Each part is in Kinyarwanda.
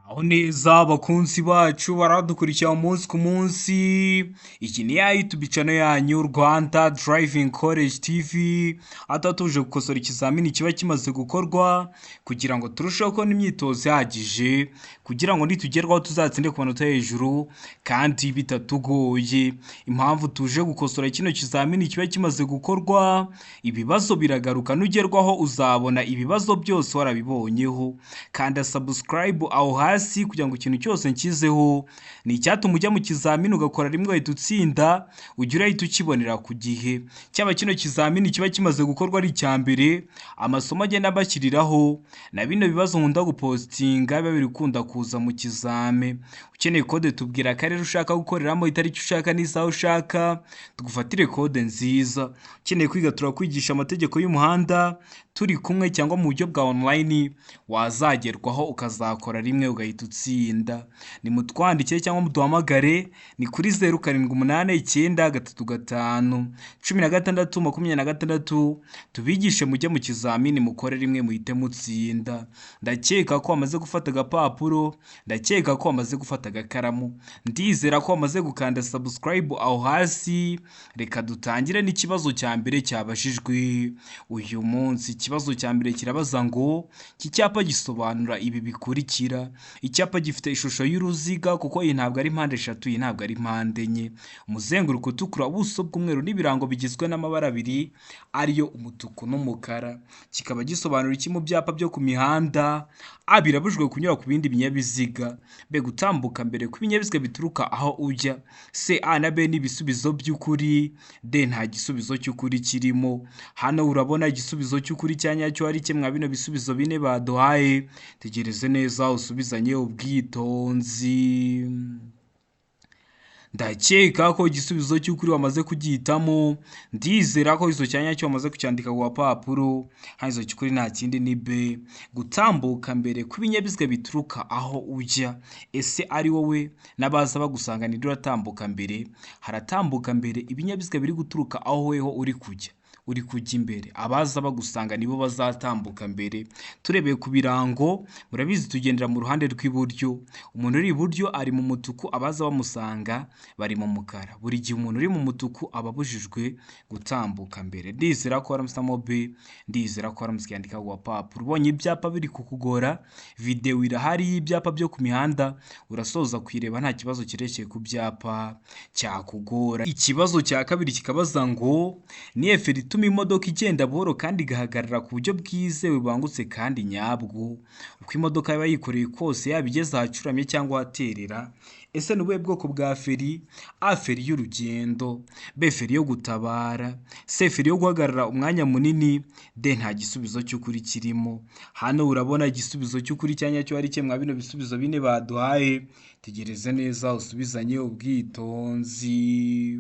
Muraho neza bakunzi bacu baradukurikira umunsi ku munsi, iyi ni ya YouTube channel yanyu Rwanda Driving College TV, aho tuba tuje gukosora ikizamini kiba kimaze gukorwa kugira ngo turusheho kubona imyitozo ihagije, kugira ngo nitugerwaho tuzatsinde ku manota yo hejuru kandi bitatugoye. Impamvu tuje gukosora kino kizamini kiba kimaze gukorwa, ibibazo biragaruka nugerwaho uzabona ibibazo byose warabibonyeho. Kanda subscribe aho hasi kugira ngo ikintu cyose nshyizeho ni icyatuma ujya mu kizamini ugakora rimwe ugahita utsinda, ujye urahita ukibonera ku gihe. Cyaba kino kizamini kiba kimaze gukorwa ari icya mbere, amasomo agenda mbashyiriraho na bino bibazo nkunda gupostinga biba biri gukunda kuza mu kizame. Ukeneye kode tubwira akarere ushaka gukoreramo, itariki ushaka n'isaha ushaka, tugufatire kode nziza. Ukeneye kwiga turakwigisha amategeko y'umuhanda turi kumwe cyangwa mu buryo bwa online, wazagerwaho ukazakora rimwe ugahita utsinda. Nimutwandikire cyangwa muduhamagare ni kuri 0789351626, tubigishe mujye mu kizamini mukore rimwe muhite mutsinda. Ndakeka ko wamaze gufata agapapuro, ndakeka ko wamaze gufata agakaramu, ndizera ko wamaze gukanda subscribe aho hasi. Reka dutangire n'ikibazo cya mbere cyabajijwe uyu munsi. Ikibazo cya mbere kirabaza ngo iki cyapa gisobanura ibi bikurikira: icyapa gifite ishusho y'uruziga, kuko iyi ntabwo ari mpande eshatu, iyi ntabwo ari mpande enye, umuzenguruko utukura, ubuso bw'umweru n'ibirango bigizwe n'amabara abiri ariyo umutuku n'umukara. Kikaba gisobanura iki mu byapa byo ku mihanda? A, birabujijwe kunyura ku bindi binyabiziga, B, gutambuka mbere kw'ibinyabiziga bituruka aho ujya, C, A na B ni ibisubizo by'ukuri, D, nta gisubizo cy'ukuri kirimo. Hano urabona igisubizo cy'ukuri cya nyacyo ari kimwe bino bisubizo bine baduhaye. Tegereze neza usubizanye ubwitonzi. Ndakeka ko igisubizo cy'ukuri wamaze kugihitamo, ndizera ko igisubizo cya nyacyo wamaze kucyandika ku gapapuro. Hano igisubizo cy'ukuri nta kindi ni B, gutambuka mbere kw'ibinyabiziga bituruka aho ujya. Ese ari wowe n'abaza bagusanga ninde uratambuka mbere? Haratambuka mbere ibinyabiziga biri guturuka aho weho uri kujya, uri kujya imbere, abaza bagusanga nibo bazatambuka mbere. Turebeye ku birango, murabizi tugendera mu ruhande rw'iburyo, umuntu uri iburyo ari mu mutuku, abaza bamusanga bari mu mukara. Buri gihe umuntu uri mu mutuku aba abujijwe gutambuka mbere. Ndizera ko waramusamo B, ndizera ko waramutse ukiyandika ku gapapuro. Ubonye ibyapa biri kukugora, videwo irahari y'ibyapa byo ku mihanda, urasoza kuyireba nta kibazo cyerekeye ku byapa cyakugora. Ikibazo cya kabiri kikabaza ngo ni feri ituma imodoka igenda buhoro kandi igahagarara ku buryo bwizewe, bubangutse kandi nyabwo, uko imodoka yaba yikoreye kose, yaba igeze ahacuramye cyangwa ahaterera. Ese ni ubuhe bwoko bwa feri? A, feri y'urugendo, B, feri yo gutabara, C, feri yo guhagarara umwanya munini, D, nta gisubizo cy'ukuri kirimo. Hano urabona igisubizo cy'ukuri cya nyacyo ari kimwe bino bisubizo bine baduhaye. Tegereze neza usubizanye ubwitonzi.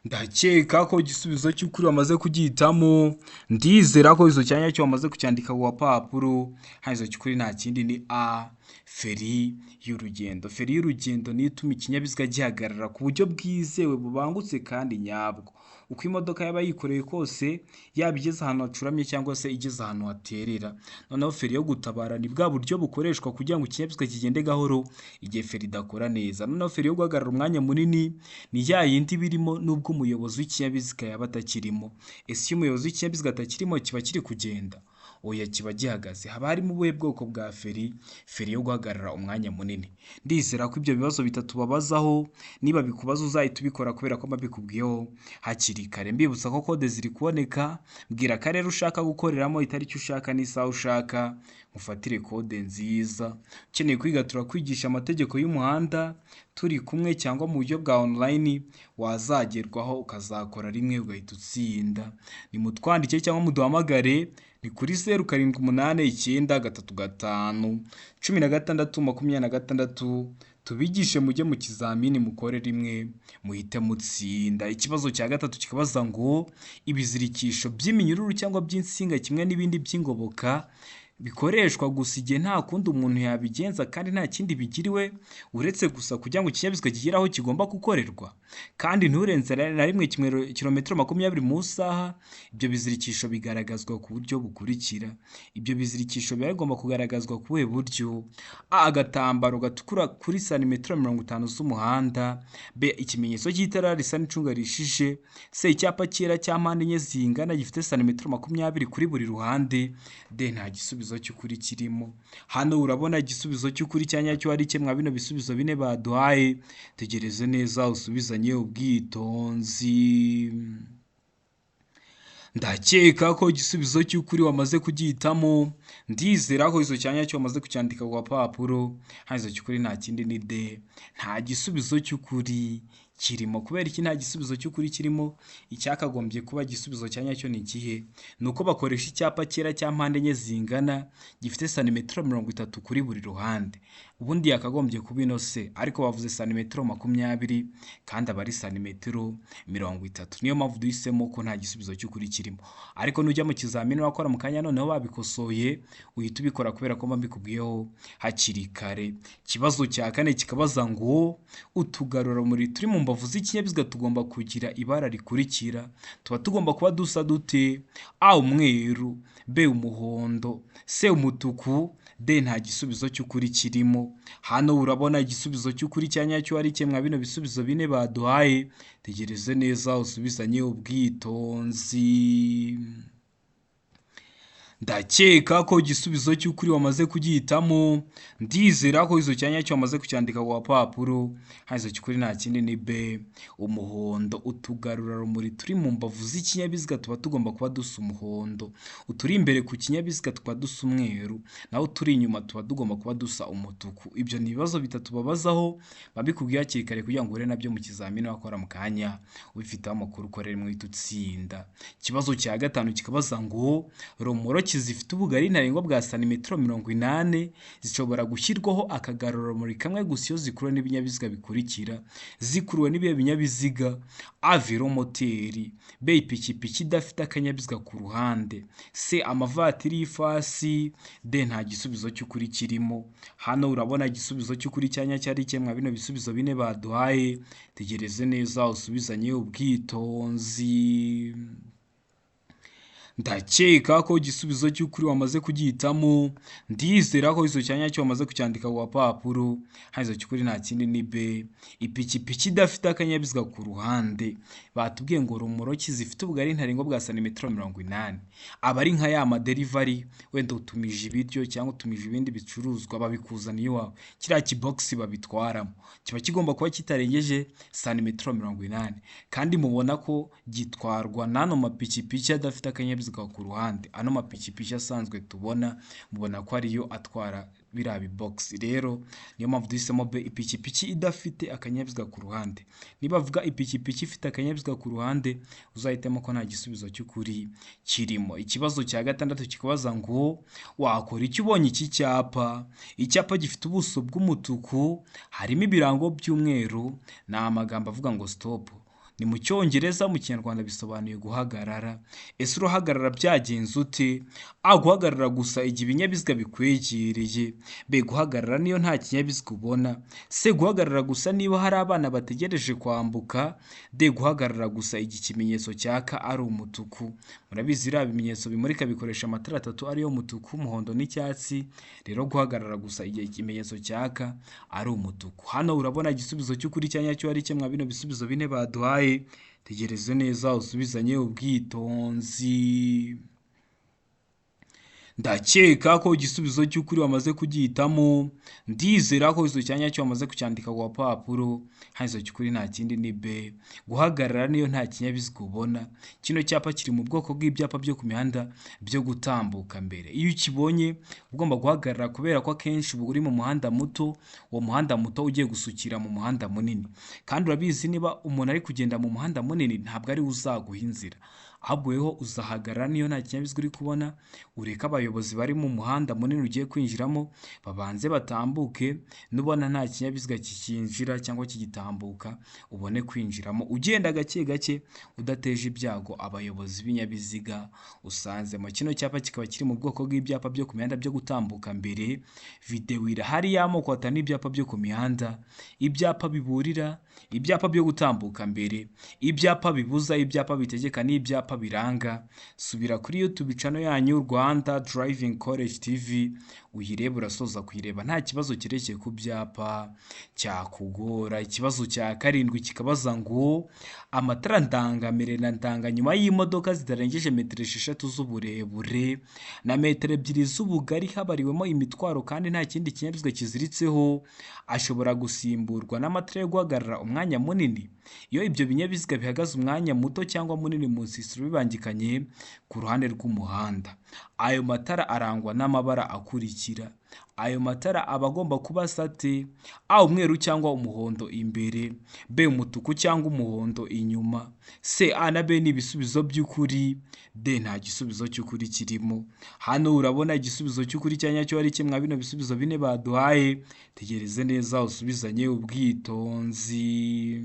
Ndakeka ko igisubizo cy'ukuri wamaze kugihitamo, ndizera ko igisubizo cya nyacyo wamaze kucyandika ku gapapuro. Hano igisubizo cy'ukuri nta kindi ni A, feri y'urugendo. Feri y'urugendo niyo ituma ikinyabiziga gihagarara ku buryo bwizewe, bubangutse kandi nyabwo, uko imodoka yaba yikoreye kose, yaba igeze ahantu hacuramye cyangwa se igeze ahantu haterera. Noneho feri yo gutabara ni bwa buryo bukoreshwa kugira ngo ikinyabiziga kigende gahoro igihe feri idakora neza. Noneho feri yo guhagarara umwanya munini ni ya yindi birimo nubwo umuyobozi w'ikinyabiziga yaba atakirimo. Ese iyo umuyobozi w'ikinyabiziga atakirimo kiba kiri kugenda? Oya, kiba gihagaze. Haba harimo ubuhe bwoko bwa feri? Feri yo guhagarara umwanya munini. Ndizera ko ibyo bibazo bitatu babazaho, niba bikubaza uzahita ubikora kubera ko mbabikubwiyeho hakiri kare. Mbibutsa ko kode ziri kuboneka, mbwira akarere ushaka gukoreramo, itariki ushaka n'isaha ushaka, mufatire kode nziza. Ukeneye kwiga turakwigisha amategeko y'umuhanda turi kumwe cyangwa mu buryo bwa online, wazagerwaho ukazakora rimwe ugahita utsinda. Nimutwandikire cyangwa muduhamagare ni kuri 0789351626, tubigishe mujye mu kizamini mukore rimwe muhite mutsinda. Ikibazo cya gatatu kikabaza ngo ibizirikisho by'iminyururu cyangwa by'insinga kimwe n'ibindi by'ingoboka bikoreshwa gusa igihe nta kundi umuntu yabigenza kandi nta kindi bigiriwe uretse gusa kugira ngo ikinyabiziga kigere aho kigomba gukorerwa, kandi nturenze na rimwe kilometero 20 mu isaha. Ibyo bizirikisho bigaragazwa ku buryo bukurikira. Ibyo bizirikisho biba bigomba kugaragazwa ku buhe buryo? A. Agatambaro gatukura kuri santimetero 50 z'umuhanda. B. Ikimenyetso cy'itara risa n'icunga rihishije. C. Icyapa cyera cya mpande enye zingana gifite santimetero 20 kuri buri ruhande. D. Nta gisubizo cy'ukuri kirimo. Hano urabona igisubizo cy'ukuri cya nyacyo ari kimwe bino bisubizo bine baduhaye. Tegereze neza usubizanye ubwitonzi. Ndakeka ko igisubizo cy'ukuri wamaze kugihitamo. Ndizera ko igisubizo cya nyacyo wamaze kucyandika ku gapapuro. Hano igisubizo cy'ukuri nta kindi ni D. Nta gisubizo cy'ukuri kirimo. Kubera iki nta gisubizo cy'ukuri kirimo? Icyakagombye kuba igisubizo cya nyacyo ni ikihe? Ni uko bakoresha icyapa cyera cya mpande enye zingana gifite santimetero 30 kuri buri ruhande. Ubundi yakagombye kuba ino se, ariko bavuze santimetero 20 kandi aba ari santimetero 30. Niyo mpamvu duhisemo ko nta gisubizo cy'ukuri kirimo. Ariko nujya mu kizamini wakora mu kanya noneho babikosoye, uhita ubikora kubera ko mba mbikubwiyeho hakiri kare. Ikibazo cya kane kikabaza ngo utugarurarumuri turi mu mbavu z'ikinyabiziga tugomba kugira ibara rikurikira. Tuba tugomba kuba dusa dute? A. Umweru, B. Umuhondo, C. Umutuku, D. Nta gisubizo cy'ukuri kirimo. Hano urabona igisubizo cy'ukuri cya nyacyo ari kimwe bino bisubizo bine baduhaye. Tegereze neza usubizanye ubwitonzi. Ndakeka ko igisubizo cy'ukuri wamaze kugihitamo. Ndizera ko igisubizo cya nyacyo wamaze kucyandika ku gapapuro. Hano igisubizo cy'ukuri nta kindi ni B. Umuhondo. Utugarurarumuri turi mu mbavu z'ikinyabiziga tuba tugomba kuba dusa umuhondo. Uturi imbere ku kinyabiziga tuba dusa umweru, naho uturi inyuma tuba tugomba kuba dusa umutuku. Ibyo ni ibibazo bitatu babazaho, babikubwiye hakiri kare kugira ngo uhure nabyo mu kizamini wakora mu kanya ubifiteho amakuru ukorere mu uhita utsinda. Ikibazo cya gatanu kikabaza ngo romoroki zifite ubugari ntarengwa bwa santimetero 80 zishobora gushyirwaho akagarurarumuri kamwe gusa iyo zikuruwe n'ibinyabiziga bikurikira. Zikuruwe n'ibihe binyabiziga? A. Velomoteri, B. Ipikipiki idafite akanyabiziga ku ruhande, C. Amavatiri y'ifasi, D. Nta gisubizo cy'ukuri kirimo. Hano urabona igisubizo cy'ukuri cya nyacyo ari kimwe bino bisubizo bine baduhaye. Tegereze neza usubizanye ubwitonzi. Ndakeka ko igisubizo cy'ukuri wamaze kugihitamo. Ndizera ko igisubizo cya nyacyo wamaze kucyandika ku gapapuro. Hano igisubizo cy'ukuri nta kindi ni B. Ipikipiki idafite akanyabiziga ku ruhande. Batubwiye ngo romoroki zifite ubugari ntarengwa bwa santimetero 80. Aba ari nka ya maderivari, wenda utumije ibiryo cyangwa utumije ibindi bicuruzwa babikuzaniye iwawe. Kiriya kibogisi babitwaramo kiba kigomba kuba kitarengeje santimetero 80. Kandi mubona ko gitwarwa n'ano mapikipiki adafite akanyabiziga ku ruhande. Ano mapikipiki asanzwe tubona, mubona ko ariyo atwara biriya bibogisi. Rero niyo mpamvu duhisemo B, ipikipiki idafite akanyabiziga ku ruhande. Niba bavuga ipikipiki ifite akanyabiziga ku ruhande, uzahitemo ko nta gisubizo cy'ukuri kirimo. Ikibazo cya gatandatu kikabaza ngo wakora iki ubonye iki cyapa? Icyapa gifite ubuso bw'umutuku, harimo ibirango by'umweru, ni amagambo avuga ngo stop. Ni mu cyongereza, mu kinyarwanda bisobanuye guhagarara. Ese urahagarara byagenze ute? A. Guhagarara gusa igihe ibinyabiziga bikwegereye. B. Guhagarara niyo nta kinyabiziga ubona. C. Guhagarara gusa niba hari abana bategereje kwambuka. D. Guhagarara gusa igihe ikimenyetso cyaka ari umutuku. Murabizi biriya bimenyetso bimurika bikoresha amatara atatu ariyo umutuku, umuhondo n'icyatsi. Rero guhagarara gusa igihe ikimenyetso cyaka ari umutuku. Hano urabona igisubizo cy'ukuri cya nyacyo ari kimwe bino bisubizo bine baduhaye. Tegereze neza usubizanye ubwitonzi. Ndakeka ko igisubizo cy'ukuri wamaze kugihitamo. Ndizera ko igisubizo cya nyacyo wamaze kucyandika ku gapapuro. Hano igisubizo cy'ukuri nta kindi ni B. Guhagarara niyo nta kinyabiziga ubona. Kino cyapa kiri mu bwoko bw'ibyapa byo ku mihanda byo gutambuka mbere. Iyo ukibonye ugomba guhagarara kubera ko akenshi uba uri mu muhanda muto, uwo muhanda muto ugiye gusukira mu muhanda munini. Kandi urabizi niba umuntu ari kugenda mu muhanda munini ntabwo ari we uzaguha inzira. Ahubwo weho uzahagarara niyo nta kinyabiziga uri kubona, ureke abayobozi bari mu muhanda munini ugiye kwinjiramo babanze batambuke, nubona nta kinyabiziga kikinjira cyangwa kigitambuka ubone kwinjiramo ugenda gake gake udateje ibyago abayobozi b'ibinyabiziga usanzemo. Kino cyapa kikaba kiri mu bwoko bw'ibyapa byo ku mihanda byo gutambuka mbere. Videwo irahari y'amoko atanu y'ibyapa byo ku mihanda: ibyapa biburira, ibyapa byo gutambuka mbere, ibyapa bibuza, ibyapa bitegeka n'ibyapa biranga. Subira kuri YouTube channel yanyu Rwanda Driving College TV uyirebe, urasoza kuyireba nta kibazo cyerekeye ku byapa cyakugora. Ikibazo cya karindwi kikabaza ngo amatara ndangamere na ndanganyuma y'imodoka zitarengeje metero 6 z'uburebure na metero 2 z'ubugari habariwemo imitwaro kandi nta kindi kinyabiziga kiziritseho, ashobora gusimburwa n'amatara yo guhagarara umwanya munini iyo ibyo binyabiziga bihagaze umwanya muto cyangwa munini mu nsisiro bibangikanye ku ruhande rw'umuhanda. Ayo matara arangwa n'amabara akurikira. Ayo matara aba agomba kuba asa ate? A, umweru cyangwa umuhondo imbere, B, umutuku cyangwa umuhondo inyuma, C, A na B ni ibisubizo by'ukuri, D, nta gisubizo cy'ukuri kirimo. Hano urabona igisubizo cy'ukuri cya nyacyo ari kimwe bino bisubizo bine baduhaye. Tegereze neza usubizanye ubwitonzi.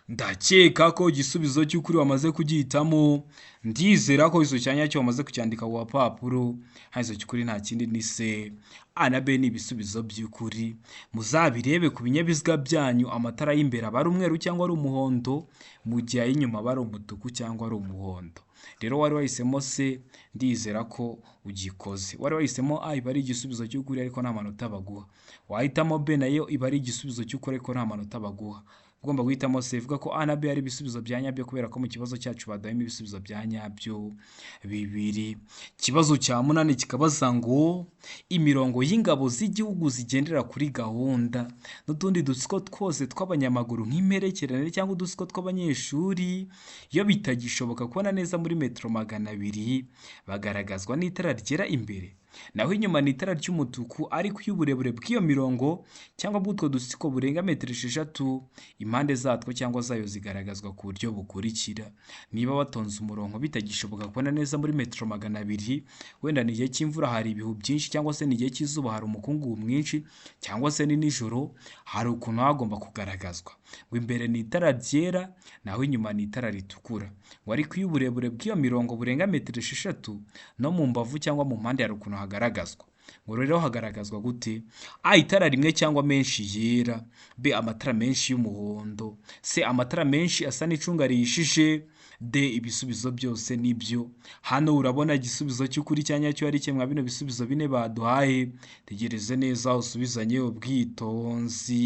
Ndakeka ko igisubizo cy'ukuri wamaze kugihitamo, ndizera ko igisubizo cya nyacyo wamaze kucyandika ku gapapuro. Hano igisubizo cy'ukuri nta kindi ni C, A na B ni ibisubizo by'ukuri. Muzabirebe ku binyabiziga byanyu, amatara y'imbere aba ari umweru cyangwa ari umuhondo, mu gihe ay'inyuma aba ari umutuku cyangwa ari umuhondo. Rero wari wahisemo C, ndizera ko ugikoze. Wari wahisemo A, iba ari igisubizo cy'ukuri ariko nta manota baguha. Wahitamo B, nayo iba ari igisubizo cy'ukuri ariko nta manota baguha. Ugomba guhitamo C. Ivuga ko A na B ari ibisubizo bya nyabyo kubera ko mu kibazo cyacu baduhayemo ibisubizo bya nyabyo bibiri. Ikibazo cya munani kikabaza ngo imirongo y'ingabo z'igihugu zigendera kuri gahunda n'utundi dutsiko twose tw'abanyamaguru nk'imperekerane cyangwa udutsiko tw'abanyeshuri, iyo bitagishoboka kubona neza muri metero 200, bagaragazwa n'itara ryera imbere, naho inyuma ni itara ry'umutuku. Ariko iyo uburebure bw'iyo mirongo cyangwa bw'utwo dutsiko burenga metero 6, impande zatwo cyangwa zayo zigaragazwa ku buryo bukurikira. Niba watonze umurongo bitagishoboka kubona neza muri metero 200, wenda ni igihe cy'imvura hari ibihu byinshi, cyangwa se ni igihe cy'izuba hari umukungugu mwinshi, cyangwa se ni nijoro, hari ukuntu hagomba kugaragazwa. Ngo imbere ni itara ryera, naho inyuma ni itara ritukura. Ngo ariko iyo uburebure bw'iyo mirongo burenga metero 6, no mu mbavu cyangwa mu mpande hari ukuntu hagaragazwa. Ngo rero hagaragazwa gute? A, itara rimwe cyangwa menshi yera, B, amatara menshi y'umuhondo, C, amatara menshi asa n'icunga rihishije, D, ibisubizo byose nibyo. Hano urabona igisubizo cy'ukuri cya nyacyo ari kimwe bino bisubizo bine baduhaye. Tegereze neza usubizanye ubwitonzi.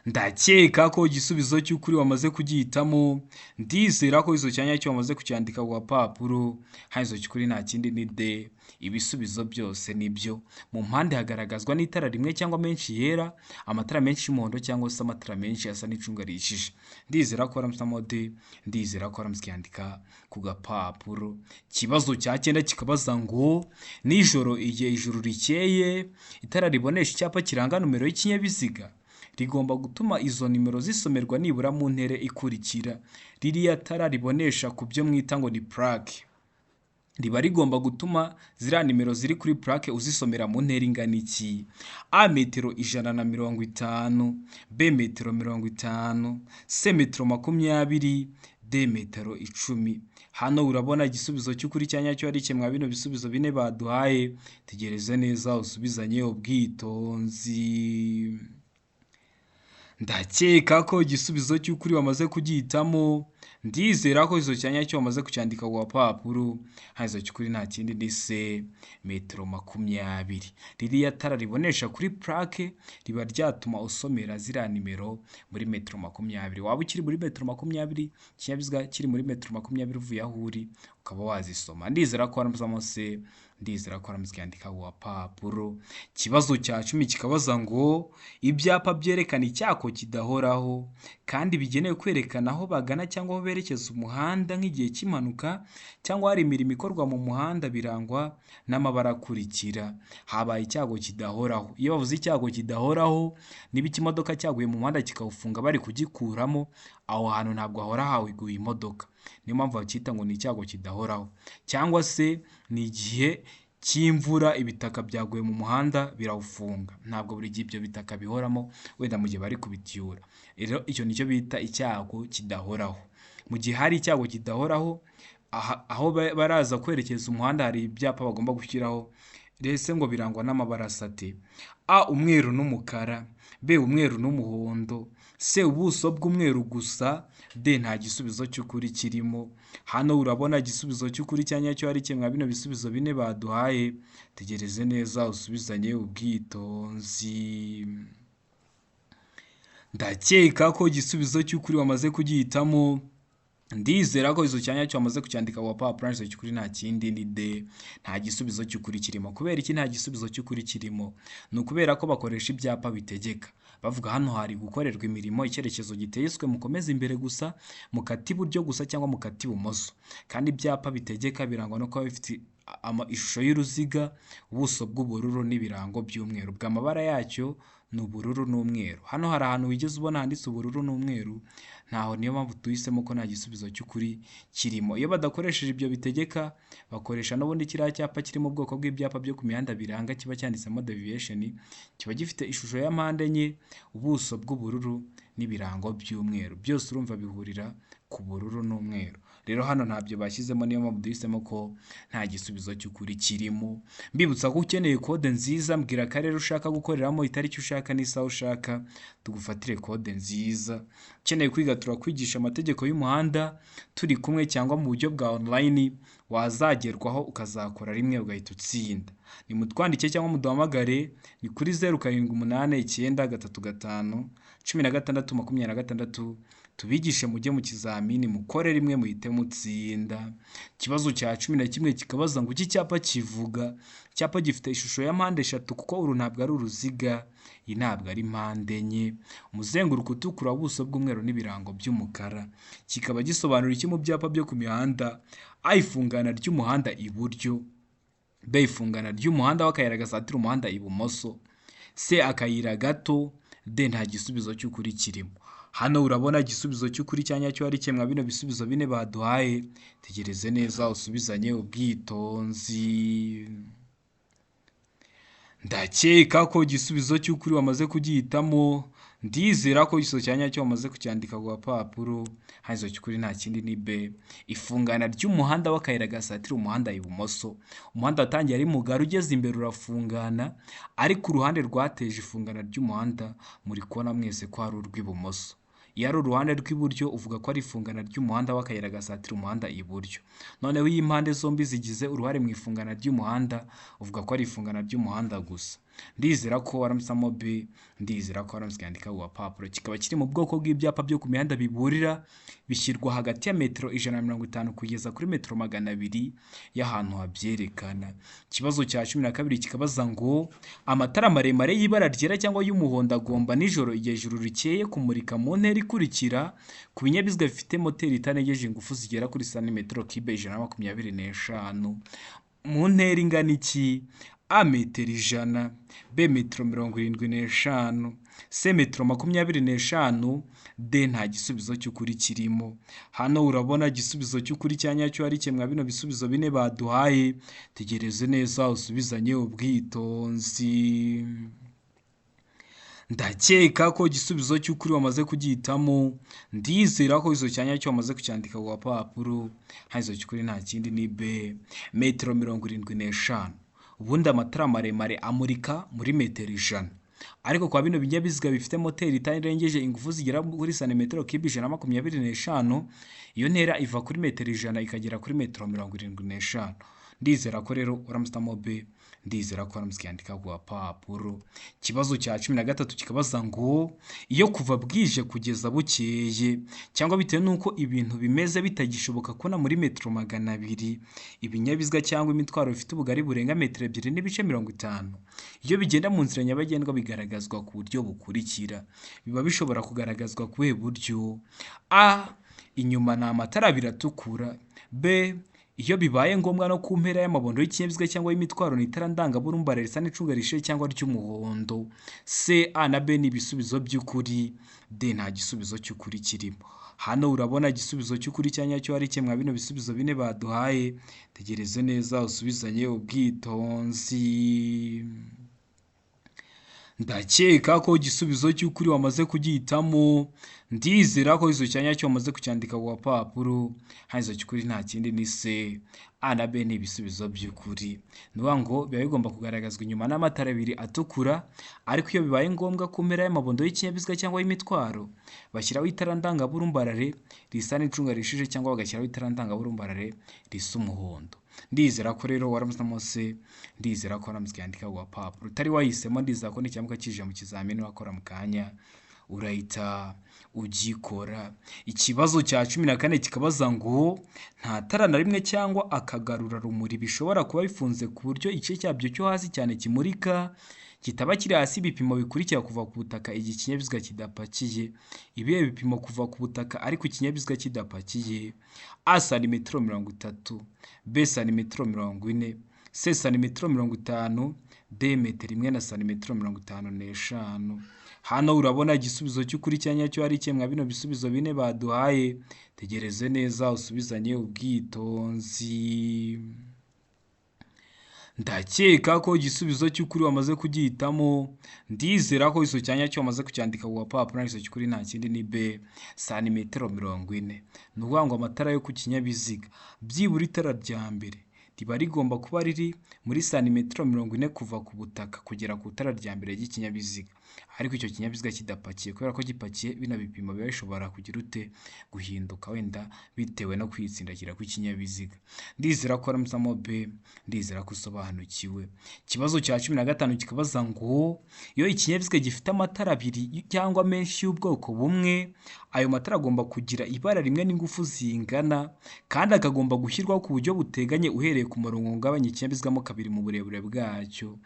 Ndakeka ko igisubizo cy'ukuri wamaze kugihitamo, ndizera ko igisubizo cya nyacyo wamaze kucyandika ku gapapuro. Hano igisubizo cy'ukuri nta kindi ni D, ibisubizo byose nibyo. Mu mpande hagaragazwa n'itara rimwe cyangwa menshi yera, amatara menshi y'umuhondo cyangwa se amatara menshi asa n'icunga rihishije. Ndizera ko warahisemo D, ndizera ko waramutse ukiyandika ku gapapuro. Ikibazo cya cyenda kikabaza ngo nijoro igihe ijuru rikeye, itara ribonesha icyapa kiranga nomero y'ikinyabiziga rigomba gutuma izo nimero zisomerwa nibura mu ntera ikurikira. Ririya tara ribonesha ku byo mwita ngo ni plaque, riba rigomba gutuma ziriya nimero ziri kuri plaque uzisomera mu ntera ingana iki? A, metero 150, B, metero 50, C, metero 20, D, metero 10. Hano urabona igisubizo cy'ukuri cya nyacyo ari kimwe bino bisubizo bine baduhaye. Tegereze neza usubizanye ubwitonzi. Ndakeka ko igisubizo cy'ukuri wamaze kugihitamo, ndizera ko igisubizo cya nyacyo wamaze kucyandika ku gapapuro. Hano igisubizo cy'ukuri nta kindi ni C, metero 20. Ririya tara ribonesha kuri plaque riba ryatuma usomera ziriya nimero muri metero 20. Waba ukiri muri metero 20, ikinyabiziga kiri muri metero 20 uvuye aho uri, ukaba wazisoma. Ndizera ko warahisemo C, ndizera ko waramutse ukiyandika ku gapapuro. Ikibazo cya 10 kikabaza ngo ibyapa byerekana icyako kidahoraho kandi bigenewe kwerekana aho bagana cyangwa cyangwa aho berekeza umuhanda nk'igihe cy'impanuka cyangwa hari imirimo ikorwa mu muhanda birangwa n'amabara akurikira. Habaye icyago kidahoraho. Iyo bavuze icyago kidahoraho, niba ikimodoka cyaguye mu muhanda kikawufunga bari kugikuramo, aho hantu ntabwo hahora haguye imodoka. Niyo mpamvu bacyita ngo ni icyago kidahoraho. Cyangwa se ni igihe cy'imvura, ibitaka byaguye mu muhanda birawufunga. Ntabwo buri gihe ibyo bitaka bihoramo, wenda mu gihe bari kubitiyura. Rero icyo nicyo bita icyago kidahoraho. Mu gihe hari icyago kidahoraho, aho baraza kwerekeza umuhanda hari ibyapa bagomba gushyiraho, mbese ngo birangwa n'amabara asa ate? A umweru n'umukara, B umweru n'umuhondo, C ubuso bw'umweru gusa, D nta gisubizo cy'ukuri kirimo. Hano urabona igisubizo cy'ukuri cya nyacyo ari kimwe bino bisubizo bine baduhaye. Tegereze neza usubizanye ubwitonzi. Ndakeka ko igisubizo cy'ukuri wamaze kugihitamo. Ndizera ko igisubizo cya nyacyo wamaze kucyandika ku gapapuro, igisubizo cy'ukuri nta kindi ni D, nta gisubizo cy'ukuri kirimo. Kubera iki nta gisubizo cy'ukuri kirimo? Ni ukubera ko bakoresha ibyapa bitegeka. Bavuga hano hari gukorerwa imirimo, icyerekezo gitegetswe mukomeze imbere gusa, mukate iburyo gusa cyangwa mukate ibumoso. Kandi ibyapa bitegeka birangwa no kuba bifite ishusho y'uruziga, ubuso bw'ubururu n'ibirango by'umweru. Ubwo amabara yacyo ni ubururu n'umweru. Hano hari ahantu wigeze ubona handitse ubururu n'umweru? Ntaho. Niyo mpamvu tuhisemo ko nta gisubizo cy'ukuri kirimo. Iyo badakoresheje ibyo bitegeka, bakoresha n'ubundi kiriya cyapa kiri mu bwoko bw'ibyapa byo ku mihanda biranga, kiba cyanditsemo deviation, kiba gifite ishusho ya mpande enye, ubuso bw'ubururu n'ibirango by'umweru. Byose urumva bihurira ku bururu n'umweru. Rero hano ntabyo bashyizemo, niyo mpamvu duhisemo ko nta gisubizo cy'ukuri kirimo. Mbibutsa ko ukeneye kode nziza, mbwira akarere ushaka gukoreramo, itariki ushaka n'isaha ushaka, tugufatire kode nziza. Ukeneye kwiga, turakwigisha amategeko y'umuhanda turi kumwe cyangwa mu buryo bwa online, wazagerwaho ukazakora rimwe ugahita utsinda. Nimutwandike cyangwa muduhamagare, ni kuri 0789351626, tubigishe mujye mu kizamini mukore rimwe muhite mutsinda. Ikibazo cya 11 kikabaza ngo iki cyapa kivuga? Icyapa gifite ishusho ya mpande eshatu, kuko uru ntabwo ari uruziga, iyi ntabwo ari mpande enye. Umuzenguruko utukura, ubuso bw'umweru n'ibirango by'umukara. Kikaba gisobanura iki mu byapa byo ku mihanda? A ifungana ry'umuhanda iburyo, B ifungana ry'umuhanda w'akayira gasatira umuhanda ibumoso, C akayira gato, D nta gisubizo cy'ukuri kirimo. Hano urabona igisubizo cy'ukuri cya nyacyo ari kimwe bino bisubizo bine baduhaye. Tegereze neza usubizanye ubwitonzi. Ndakeka ko igisubizo cy'ukuri wamaze kugihitamo. Ndizera ko igisubizo cya nyacyo wamaze kucyandika ku gapapuro. Hano igisubizo cy'ukuri nta kindi ni B, ifungana ry'umuhanda w'akayira gasatira umuhanda ibumoso. Umuhanda watangiye ari mugari, ugeze imbere urafungana, ariko uruhande rwateje ifungana ry'umuhanda muri kubona mwese ko ari urw'ibumoso. Iyo ari uruhande rw'iburyo, uvuga ko ari ifungana ry'umuhanda w'akayira gasatira umuhanda iburyo. Noneho iyo impande zombi zigize uruhare mu ifungana ry'umuhanda, uvuga ko ari ifungana ry'umuhanda gusa. Ndizera ko waramusamo B, ndizera ko waramutse yandika ku gapapuro. Kikaba kiri mu bwoko bw'ibyapa byo ku mihanda biburira, bishyirwa hagati ya metero 150 kugeza kuri metero 200 y'ahantu habyerekana. Ikibazo cya 12 kikabaza ngo amatara maremare y'ibara ryera cyangwa y'umuhondo agomba nijoro igihe ijuru rikeye kumurika mu ntera ikurikira ku binyabiziga bifite moteri itarengeje ingufu zigera kuri santimetero kibe 125 mu ntera ingana iki? A metero 100, B metero 75, C metero 25, D nta gisubizo cy'ukuri kirimo. Hano urabona igisubizo cy'ukuri cya nyacyo ari kimwe bino bisubizo bine baduhaye. Tegereze neza usubizanye ubwitonzi. Ndakeka ko igisubizo cy'ukuri wamaze kugihitamo. Ndizera ko igisubizo cya nyacyo wamaze kucyandika ku gapapuro. Hano igisubizo cy'ukuri nta kindi ni B, metero 75. Ubundi amatara maremare amurika muri metero 100, ariko kwa bino binyabiziga bifite moteri itarengeje ingufu zigera kuri santimetero kibe 125, iyo ntera iva kuri metero 100 ikagera kuri metero 75. Ndizera ko rero uramusitamo B, ndizera ko waramutse ukiyandika ku gapapuro. Ikibazo cya 13 kikabaza ngo iyo kuva bwije kugeza bukeye cyangwa bitewe n'uko ibintu bimeze bitagishoboka kubona muri metero 200 ibinyabiziga cyangwa imitwaro bifite ubugari burenga metero 2.50, iyo bigenda mu nzira nyabagendwa bigaragazwa ku buryo bukurikira. Biba bishobora kugaragazwa ku buhe buryo? A Inyuma ni amatara abiri atukura. B, iyo bibaye ngombwa no ku mpera y'amabondo y'ikinyabiziga cyangwa y'imitwaro ni itara ndangaburumbarare risa n'icunga rihishije cyangwa ry'umuhondo. C, A na B ni ibisubizo by'ukuri. D, nta gisubizo cy'ukuri kirimo. Hano urabona igisubizo cy'ukuri cya nyacyo ari kimwe bino bisubizo bine baduhaye. Tegereze neza usubizanye ubwitonzi. Ndakeka ko igisubizo cy'ukuri wamaze kugihitamo. Ndizera ko igisubizo cya nyacyo wamaze kucyandika ku gapapuro. Hano igisubizo cy'ukuri nta kindi ni C. A na B ni ibisubizo by'ukuri. Ni ukuvuga ngo biba bigomba kugaragazwa inyuma n'amatara abiri atukura, ariko iyo bibaye ngombwa ku mpera y'amabondo y'ikinyabiziga cyangwa y'imitwaro, bashyiraho itara ndangaburumbarare risa n'icunga rihishije cyangwa bagashyiraho itara ndangaburumbarare risa umuhondo. Ndizera ko rero warahisemo C, ndizera ko waramaze kuyandika ku gapapuro. Utari wahisemo, ndizera ko nikiramuka kije mu kizamini wakora mu kanya urahita ugikora. Ikibazo cya 14 kikabaza ngo nta tara na rimwe cyangwa akagarurarumuri bishobora kuba bifunze ku buryo igice cyabyo cyo hasi cyane kimurika kitaba kiri hasi ibipimo bikurikira kuva ku butaka igihe ikinyabiziga kidapakiye. Ibihe bipimo kuva ku butaka ariko ikinyabiziga kidapakiye? A, santimetero 30, B, santimetero 40, C, santimetero 50, D, metero imwe na santimetero 55. Hano urabona igisubizo cy'ukuri cya nyacyo ari kimwe bino bisubizo bine baduhaye. Tegereze neza usubizanye ubwitonzi. Ndakeka ko igisubizo cy'ukuri wamaze kugihitamo. Ndizera ko igisubizo cya nyacyo wamaze kucyandika ku gapapuro. Igisubizo cy'ukuri nta kindi ni B, santimetero 40. Ni ukuvuga ngo amatara yo ku kinyabiziga, byibura itara rya mbere riba rigomba kuba riri muri santimetero 40 kuva ku butaka kugera ku itara rya mbere ry'ikinyabiziga, ariko icyo kinyabiziga kidapakiye. Kubera ko gipakiye, bino bipimo biba bishobora kugira ute? Guhinduka wenda bitewe no kwitsindagira kw'ikinyabiziga. Ndizera ko warahisemo B, ndizera ko usobanukiwe. Ikibazo cya 15 kikabaza ngo iyo ikinyabiziga gifite amatara abiri cyangwa menshi y'ubwoko bumwe, ayo matara agomba kugira ibara rimwe n'ingufu zingana, kandi akagomba gushyirwaho ku buryo buteganye uhereye ku murongo ugabanya ikinyabiziga mo kabiri mu burebure bwacyo.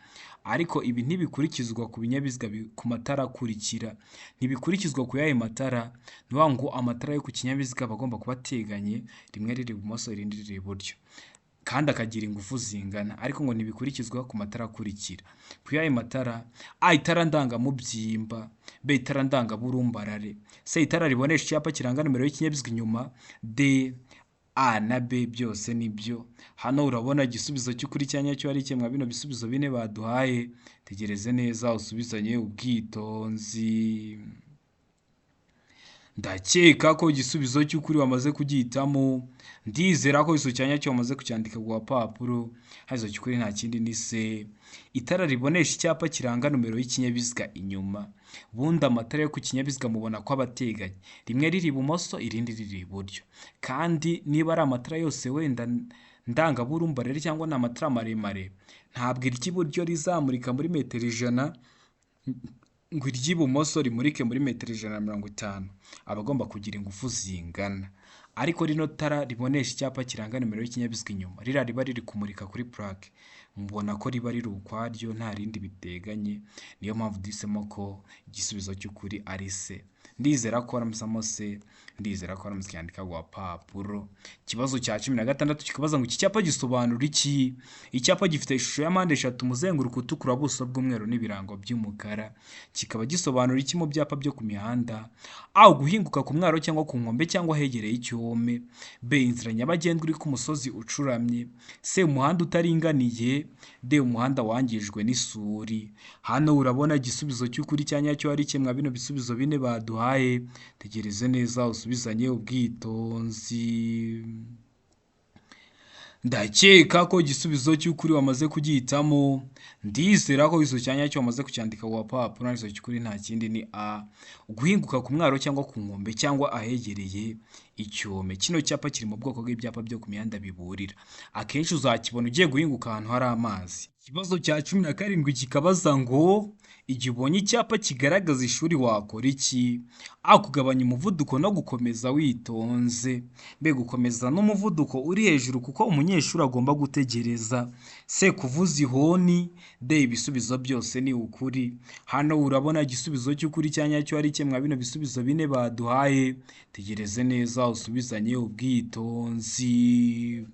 Ariko ibi ntibikurikizwa ku binyabiziga ku matara akurikira. Ntibikurikizwa ku yahe matara? Ni ukuvuga ngo amatara yo ku kinyabiziga aba agomba kuba ateganye, rimwe riri ibumoso irindi riri iburyo, kandi akagira ingufu zingana, ariko ngo ntibikurikizwa ku matara akurikira. Ku yahe matara? A, itara ndangamubyimba, B, itara ndangaburumbarare, C, itara ribonesha icyapa kiranga nimero y'ikinyabiziga inyuma, D, A na B byose nibyo. Hano urabona igisubizo cy'ukuri cya nyacyo ari kimwe bino bisubizo bine baduhaye. Tegereze neza usubizanye ubwitonzi. Ndakeka ko igisubizo cy'ukuri wamaze kugihitamo. Ndizera ko igisubizo cya nyacyo wamaze kucyandika ku gapapuro. Hano igisubizo cy'ukuri nta kindi ni C, itara ribonesha icyapa kiranga nomero y'ikinyabiziga inyuma. Ubundi amatara yo ku kinyabiziga mubona ko aba ateganye, rimwe riri ibumoso irindi riri iburyo, kandi niba ari amatara yose wenda ndangaburumbarare cyangwa ni amatara maremare, ntabwo iry'iburyo rizamurika muri metero 100 ngo iry'ibumoso rimurike muri metero 150. Aba agomba kugira ingufu zingana. Ariko rino tara ribonesha icyapa kiranga nimero y'ikinyabiziga inyuma, ririya riba riri kumurika kuri purake, mubona ko riba riri ukwaryo nta rindi biteganye. Niyo mpamvu duhisemo ko igisubizo cy'ukuri ari C. Ndizera ko warahisemo C, ndizera ko waramaze kucyandika ku gapapuro. Ikibazo cya 16 kikabaza ngo iki cyapa gisobanura iki? Icyapa gifite ishusho ya mpande eshatu, umuzenguruko utukura, ubuso bw'umweru n'ibirango by'umukara. Kikaba gisobanura iki mu byapa byo ku mihanda? A, guhinguka ku mwaro cyangwa ku nkombe cyangwa ahegereye icyome. B, inzira nyabagendwa iri ku musozi ucuramye. C, umuhanda utaringaniye. D, umuhanda wangijwe n'isuri. Hano urabona igisubizo cy'ukuri cya nyacyo ari kimwe bino bisubizo bine baduhaye. Tegereze neza usubizanye ubwitonzi. Ndakeka ko igisubizo cy'ukuri wamaze kugihitamo. Ndizera ko igisubizo cya nyacyo wamaze kucyandika ku gapapuro. Igisubizo cy'ukuri nta kindi ni A, guhinguka ku mwaro cyangwa ku nkombe cyangwa ahegereye icyome. Kino cyapa kiri mu bwoko bw'ibyapa byo ku mihanda biburira. Akenshi uzakibona ugiye guhinguka ahantu hari amazi. Ikibazo cya 17 kikabaza ngo igihe ubonye icyapa kigaragaza ishuri wakora iki? A, kugabanya umuvuduko no gukomeza witonze. B, gukomeza n'umuvuduko uri hejuru kuko umunyeshuri agomba gutegereza. C kuvuza ihoni, D ibisubizo byose ni ukuri. Hano urabona igisubizo cy'ukuri cya nyacyo ari kimwe bino bisubizo bine baduhaye. Tegereze neza usubizanye ubwitonzi.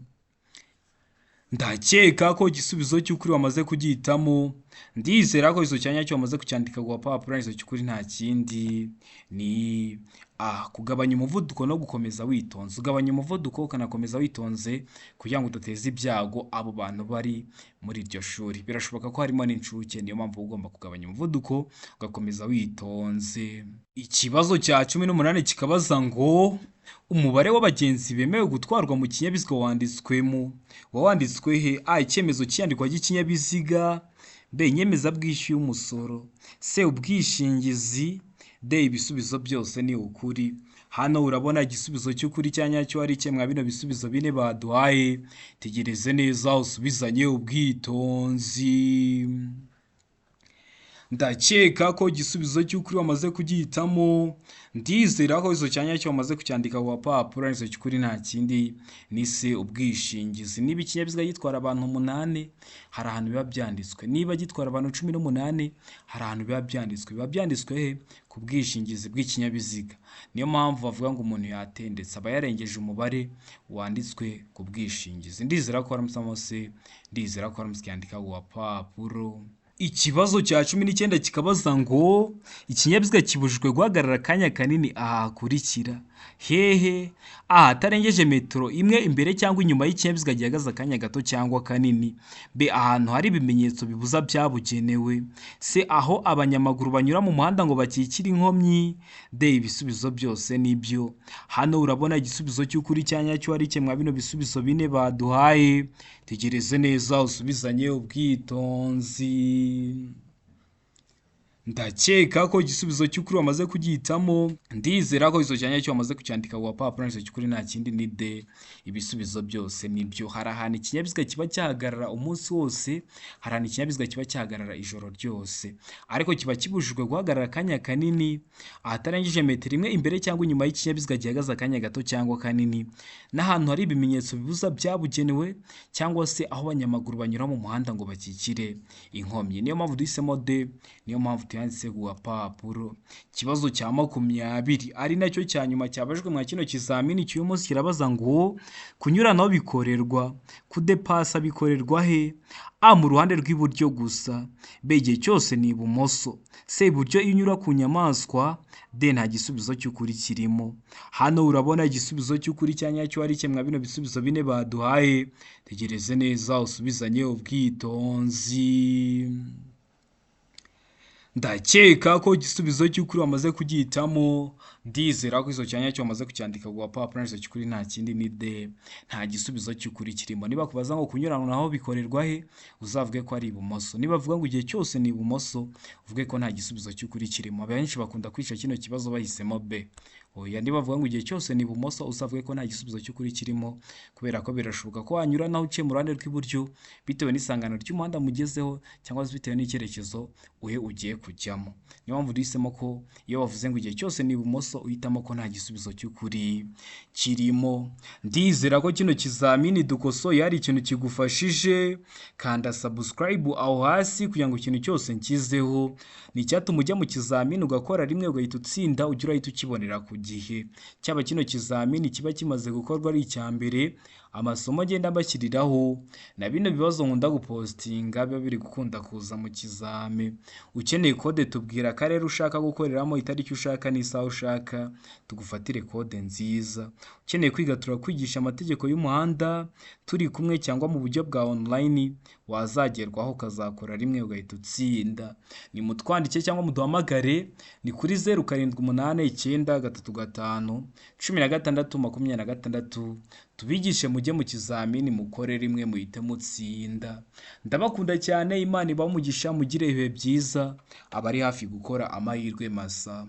Ndakeka ko igisubizo cy'ukuri wamaze kugihitamo. Ndizera ko igisubizo cya nyacyo wamaze kucyandika ku gapapuro. Igisubizo cy'ukuri nta kindi ni A, kugabanya umuvuduko no gukomeza witonze. Ugabanya umuvuduko ukanakomeza witonze kugira ngo udateza ibyago abo bantu bari muri iryo shuri. Birashoboka ko harimo n'incuke, niyo mpamvu ugomba kugabanya umuvuduko ugakomeza witonze. Ikibazo cya 18 kikabaza ngo umubare w'abagenzi bemewe gutwarwa mu kinyabiziga wanditswemo. Wanditswe he? A, icyemezo cy'iyandikwa ry'ikinyabiziga, B, inyemezabwishyu y'umusoro, C, ubwishingizi, D, ibisubizo byose ni ukuri. Hano urabona igisubizo cy'ukuri cya nyacyo ari kimwe bino bisubizo bine baduhaye. Tegereze neza usubizanye ubwitonzi. Ndakeka ko igisubizo cy'ukuri wamaze kugihitamo. Ndizera ko igisubizo cya nyacyo wamaze kucyandika ku gapapuro. Igisubizo cy'ukuri nta kindi ni C, ubwishingizi. Niba ikinyabiziga gitwara abantu 8, hari ahantu biba byanditswe. Niba gitwara abantu 18, hari ahantu biba byanditswe. Biba byanditswe he? Ku bwishingizi bw'ikinyabiziga. Niyo mpamvu bavuga ngo umuntu yatendetse aba yarengeje umubare wanditswe ku bwishingizi. Ndizera ko waramusamo C, ndizera ko waramusigaye yandika ku gapapuro. Ikibazo cya 19 kikabaza ngo ikinyabiziga kibujijwe guhagarara akanya kanini aha hakurikira. Hehe? A, atarengeje metero imwe imbere cyangwa inyuma y'ikinyabiziga gihagaze akanya gato cyangwa kanini. B, ahantu hari ibimenyetso bibuza byabugenewe. C, aho abanyamaguru banyura mu muhanda ngo bakikire inkomyi. D, ibisubizo byose nibyo. Hano urabona igisubizo cy'ukuri cya nyacyo ari kimwe bino bisubizo bine baduhaye. Tegereze neza usubizanye ubwitonzi. Ndakeka ko igisubizo cy'ukuri wamaze kugihitamo. Ndizera ko igisubizo cya nyacyo wamaze kucyandika ku gapapuro. Igisubizo cy'ukuri nta kindi ni D, ibisubizo byose nibyo. Hari ahantu ikinyabiziga kiba cyahagarara umunsi wose, hari ahantu ikinyabiziga kiba cyahagarara ijoro ryose, ariko kiba kibujijwe guhagarara akanya kanini ahatarengeje metero imwe imbere cyangwa inyuma y'ikinyabiziga gihagaze akanya gato cyangwa kanini, n'ahantu hari ibimenyetso bibuza byabugenewe, cyangwa se aho abanyamaguru banyura mu muhanda ngo bakikire inkomyi. Niyo mpamvu duhisemo D, niyo mpamvu tuyanditse ku gapapuro. Ikibazo cya 20 ari nacyo cya nyuma cyabajwe mwa kino kizamini cy'uyu munsi kirabaza ngo kunyuranaho bikorerwa, kudepasa bikorerwa he? A, mu ruhande rw'iburyo gusa, B, igihe cyose ni ibumoso, C, iburyo iyo unyura ku nyamaswa, D, nta gisubizo cy'ukuri kirimo. Hano urabona igisubizo cy'ukuri cya nyacyo ari kimwe bino bisubizo bine baduhaye. Tegereze neza usubizanye ubwitonzi. Ndakeka ko igisubizo cy'ukuri wamaze kugihitamo. Ndizera ko igisubizo cya nyacyo wamaze kucyandika ku gapapuro. Igisubizo cy'ukuri nta kindi ni D, nta gisubizo cy'ukuri kirimo. Niba kubaza ngo kunyuranaho bikorerwa he, uzavuge ko ari ibumoso. Niba bavuga ngo igihe cyose ni ibumoso, uvuge ko nta gisubizo cy'ukuri kirimo. Abenshi bakunda kwica kino kibazo bahisemo B. Oya, niba bavuga ngo igihe cyose ni ibumoso, uzavuge ko nta gisubizo cy'ukuri kirimo, kubera ko birashoboka ko wanyuranaho uciye mu ruhande rw'iburyo bitewe n'isangano ry'umuhanda mugezeho, cyangwa se bitewe n'icyerekezo uhe ugiye kujyamo. Niyo mpamvu duhisemo ko iyo bavuze ngo igihe cyose ni ibumoso, uhitamo ko nta gisubizo cy'ukuri kirimo. Ndizera ko kino kizamini dukosoye hari ikintu kigufashije. Kanda subscribe aho hasi kugira ngo ikintu cyose nkizeho. Ni icyatuma ujya mu kizamini ugakora rimwe ugahita utsinda, ujye urahita ukibonera ku gihe. Cyaba kino kizamini kiba kimaze gukorwa ari icya mbere, amasomo agenda mbashyiriraho na bino bibazo nkunda gupostinga biba biri gukunda kuza mu kizami. Ukeneye kode tubwira akarere ushaka gukoreramo, itariki ushaka n'isaha ushaka, tugufatire kode nziza. Ukeneye kwiga turakwigisha amategeko y'umuhanda turi kumwe cyangwa mu buryo bwa online, wazagerwaho ukazakora rimwe ugahita utsinda. Nimutwandike cyangwa muduhamagare ni kuri 0 7 8 9 3 5 16 26, tubigishe mujye mu kizamini mukore rimwe muhite mutsinda. Ndabakunda cyane, Imana ibahe umugisha, mugire ibihe byiza, abari hafi gukora amahirwe masa.